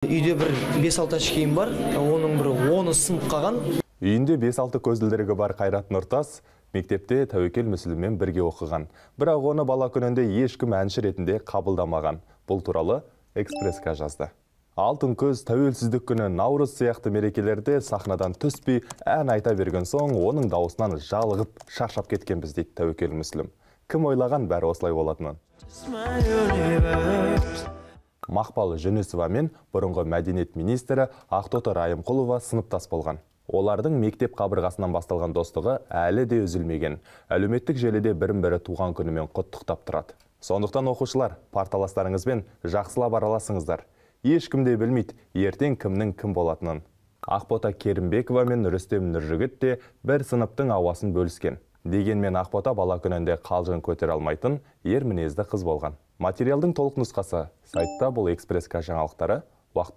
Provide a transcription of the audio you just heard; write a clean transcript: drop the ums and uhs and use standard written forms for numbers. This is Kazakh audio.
Үйде бір 5-6 очкиім бар, оның бір 10-ы сынып қалған. Үйінде 5-6 көзілдірігі бар Қайрат Нұртас мектепте Тәуекел Мүсіліммен бірге оқыған. Бірақ оны бала күнінде ешкім әнші ретінде қабылдамаған. Бұл туралы Экспреска жазды. Алтын күз, тәуелсіздік күні, наурыз сияқты мерекелерде сахнадан түспей ән айта берген соң, оның дауысынан жалығып, шаршап кеткенбіз дейді Тәуекел Мүсілім. Кім ойлаған бәрі осылай болатынын? Мақпал Жүнісова мен бұрынғы мәдениет министрі Ақтоты Райымқұлова сыныптас болған. Олардың мектеп қабырғасынан басталған достығы әлі де үзілмеген. Әлеуметтік желіде бірін-бірі туған күнімен құттықтап тұрады. Сондықтан оқушылар, парталастарыңызбен жақсылап араласыңыздар. Ешкім де білмейді, ертең кімнің кім болатынын. Ақбота Керімбекова мен Рүстем Нұржігіт те бір сыныптың ауасын бөліскен. Дегенмен Ақбота бала күнінде қалжың көтере алмайтын ер мінезді қыз болған. Материалдың толық нұсқасы сайтта. Бұл Экспресс жаңалықтары уақытта.